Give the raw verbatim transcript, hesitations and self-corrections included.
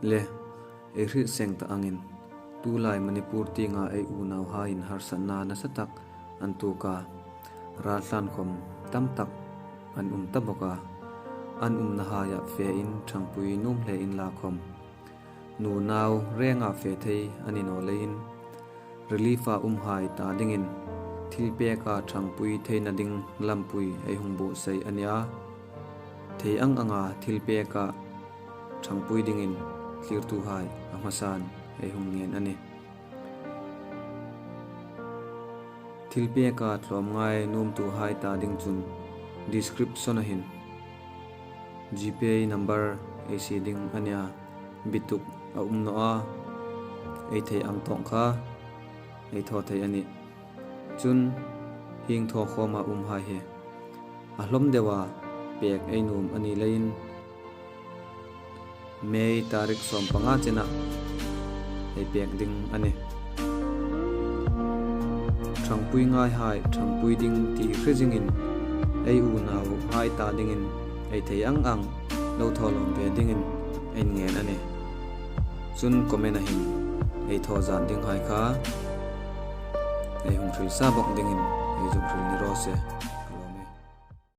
Le, ei hriet seng ta angin, tulai Manipur tienga ei unauhaiin harsatna nasatak an tuok a, raltlan khom tamtak an um ta bawk a, an umnahaiah fein ṭhangpui nuom hle inla khom, nu nau renga fe thei a ni naw leiin, relief-a umhai ta dingin thilpeka ṭhangpui theina ding lampui ei hung buotsai a nih a. Thei ang anga thilpeka ṭhangpui dingin thlirtuhai a hmasan ei hung ngên a nih. Thilpeka tlawmngai nuomtuhai ta ding chun description-a hin GPay number ei sie ding a nih a, bituk a um naw a, ei thei ang tawk kha ei thaw thei a nih. Chun hieng thaw khawma umhai hi a hlawm deua pek ei nuom a ni leiin May tarik sawmpanga chena ei pek ding a nih. Ṭhangpui ngaihai ṭhangpui ding ti hre zingin ei unauhai ta dingin ei thei ang ang lo thaw lawm ve dingin ei ngên a nih. Chun comment-a hin ei thaw zan dinghai kha ei hung hril sa bawk dingin ei zuk hril ni raw se.